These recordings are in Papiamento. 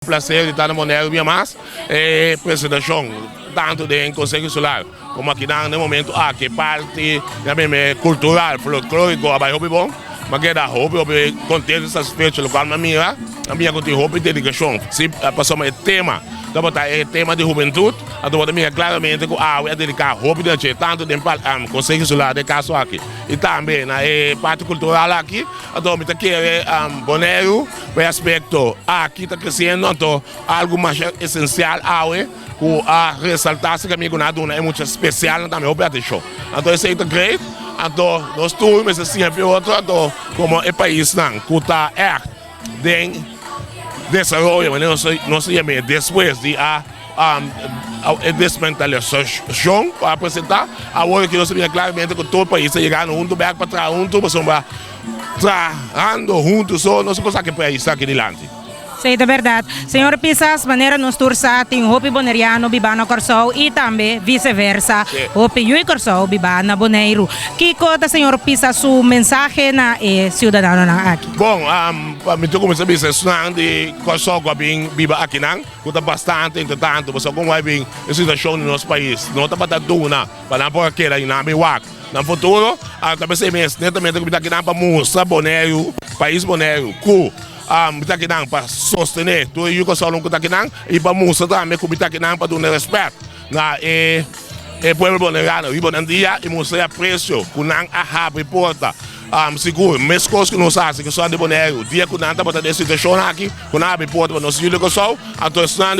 Placer di ta na Boneiru bia mas. E presentacion tanto den Conseho Insular como akinan den momento aki e parti cultural, folklorico a bay hopi bon. Mi a keda hopi hopi contento y satisfecho locual mi a mira. Mi a mira cu tin hopi dedicacion. Si pasobra e tema tabata e tema di hubentud, anto bo ta mira claramente cu awe a dedica hopi den dje tanto den Conseho Insular den e caso aki y tambe na e parti cultural aki. Anto mi ta kere Boneiru. Pa e aspekto aki ta kresiendo, anto algu masha esensial awe ku a resaltá si kaminda ku nan a duna e mucha spesialnan tambe hopi atenshon. Anto esei ta great, anto nos tur mester siña fi otro, anto komo e paisnan ku ta ègt den desaroyo, manera nos ta yam'é despues di a e desmentalisashon ku a presentá, awor aki nos ta mira klaramente ku tur pais ta yegando huntu bèk pa traha huntu pasobra. Trahando huntu so nos por saka e pais aki dilanti. Esei ta bèrdat. Señor Pisas, manera nos tur sa tin hopi boneriano bibá na Kòrsou i tambe vise versa, hopi yu i Kòrsou bibá na Boneiru. Kiko ta señor Pisas su mensahe na e siudadanonan aki? Bon, pa mi ta kuminsá bisa esnan di Kòrsou ku a bin biba akinan, ku ta bastante entre tantu, pasobra kon wak bin e situashon di nos pais no tabata duna pa nan por a keda i nan a bin wak. Na futuro, a ta p'esei mes netamente ku mi ta kinan pa mustra Boneiru, pais Boneiru, ku mi ta kinan pa sostené tur e yu Kòrsounan ku ta kinan i pa mustra tambe ku mi ta kinan pa duna rèspèt na e e pueblo boneriano riba nan dia i mustra e apresio ku nan a habri porta. Sigur, meskos ku nos hasi ku esnan di Boneiru dia ku nan tabata den e situashon aki ku nan habri porta pa nos yu di Kòrsou, anto esnan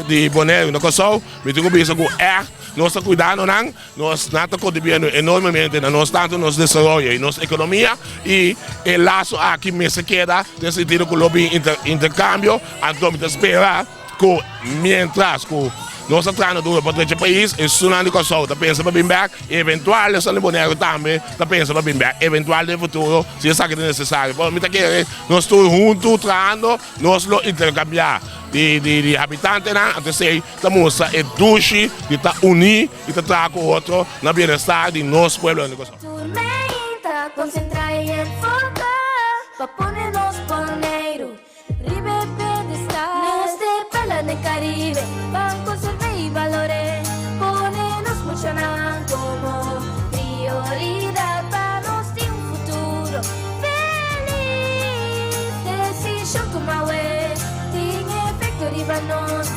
di Boneiru na Kòrsou mi tin ku bisa ku ègt nos ta kuidando nan. Nos nan ta kontribuyendo enormemente na nos tanto nos desaroyo i nos ekonomia i e laso aki mester keda den sentido ku lo bin interkambio. Anto mi ta spera ku mientras ku nos ta trahando duro pa drecha pais, esunnan di Kòrsou ta pensa pa bin bèk i eventual esunnan di Boneiru tambe ta pensa pa bin bèk eventual den futuro si esaki ta nesesario. Pero mi ta kere nos tur huntu trahando nos lo interkambiá di habitantenan anto esei ta mustra e dushi di ta uní. I ta traha ku otro na bienestar di nos pueblo di Kòrsou. Tur mei ta konsentrá i enfoká pa pone nos Boneiru riba e pedestal. Nos ta e perla den Karibe, ban konserv'é i balor'é, pone nos muchanan komo prioridat pa nos tin un futuro felis. Desishon tuma awe tin efekto riba nos.